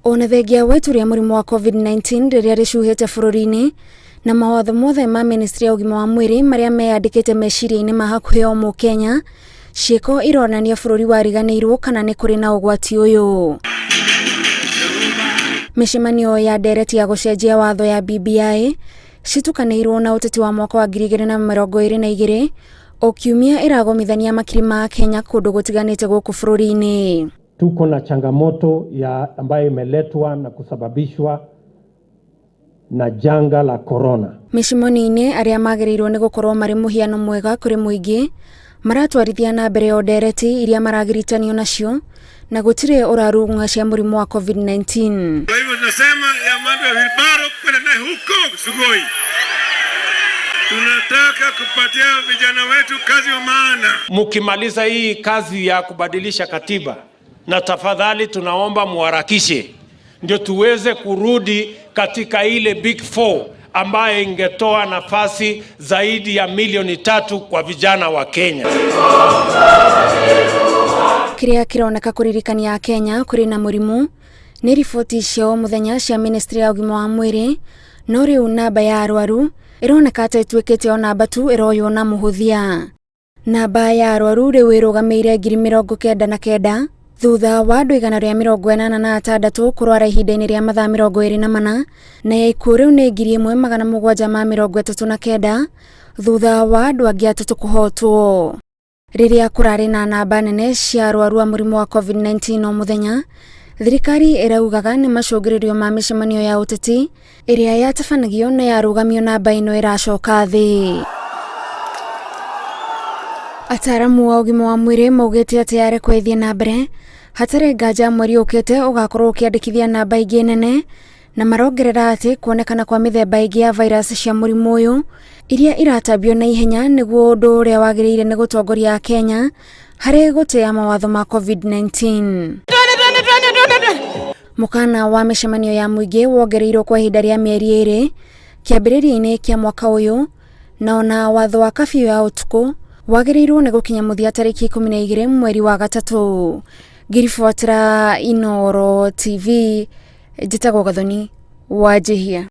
Ona thengia wa itu rĩa mũrimũ wa COVID-19 rĩrĩa rĩcuhĩte bũrũri-inĩ na mawatho mothe ma ministry ya ũgima wa mwĩrĩ marĩa meyandĩkĩte meciria-inĩ ma hakuhĩ o mũkenya, ciĩko ironania bũrũri wariganĩirwo kana nĩ kũrĩ na ũgwati ũyũ. Mĩcemanio ya ndereti ya gũcenjia watho ya BBI citukanĩirwo na ũteti wa mwaka wa 2022 o kiumia ĩragomithania makiri ma Kenya kũndũ gũtiganĩte gũkũ bũrũri-inĩ. Tuko na changamoto ya ambayo imeletwa na kusababishwa na janga la corona. Mĩcemanio-inĩ arĩa magĩrĩirwo nĩ gũkorwo marĩ mũhiano mwega kũrĩ mũingĩ maratwarithia na mbere o ndereti iria maragiritanio nacio na gũtirĩ ũrarung'a cia mũrimũ wa COVID-19. Kwa hivyo tunasema ya mambo ya wheelbarrow kwenda naye huko Sugoi. Tunataka kupatia vijana wetu kazi wa maana. Mkimaliza hii kazi ya kubadilisha katiba, na tafadhali tunaomba muharakishe ndio tuweze kurudi katika ile big four ambayo ingetoa nafasi zaidi ya milioni 3 kwa vijana wa Kenya. Kĩrĩa kĩroneka kũririkania Kenya kũrĩ na mũrimũ nĩ riboti cia o mũthenya cia ministry ya ũgima wa mwĩrĩ, no rĩu namba ya arwaru ĩroneka ta ĩtuĩkĩte o namba tu ĩroywo na mũhũthia. Namba ya arwaru rĩu ĩrũgamĩire 99,000 thutha wa andũ 186 kũrwara ihinda-inĩ rĩa mathaa 24, na ya ikuũ rĩu nĩ 1739 thutha wa andũ angĩ 3 kũhotwo. Rĩrĩa kũrarĩ na namba nene cia arwaru a mũrimũ wa COVID-19 o mũthenya, thirikari ĩraugaga nĩ macũngĩrĩrio ma mĩcemanio ya ũteti ĩrĩa yatabanagio na yarũgamio namba ĩno ĩracoka thĩ. Ataaramu a ũgima wa mwĩrĩ maugĩte atĩ yarekwo ĩthiĩ na mbere hatarĩ nganja mweri ũkĩte ũgakorwo ũkĩandĩkithia namba ingĩ nene, na marongerera atĩ kuonekana kwa mĩthemba ĩngĩ ya virus cia mũrimũ ũyũ iria iratambio na ihenya nĩguo ũndũ ũrĩa wagĩrĩire nĩ gũtongoria Kenya harĩ gũtĩa mawatho ma COVID-19. Mũkana wa mĩcemanio ya mũingĩ wongereirwo kwa ihinda rĩa mĩeri 2 kĩambĩrĩria-inĩ kĩa mwaka ũyũ, na ona watho wa kabiũ ya ũtukũ wagĩrĩirwo nĩ gũkinya mũthia tarĩki 12 mweri wa 3. Ngĩribotera Inooro TV, njĩtagwo Gathoni Wanjihia.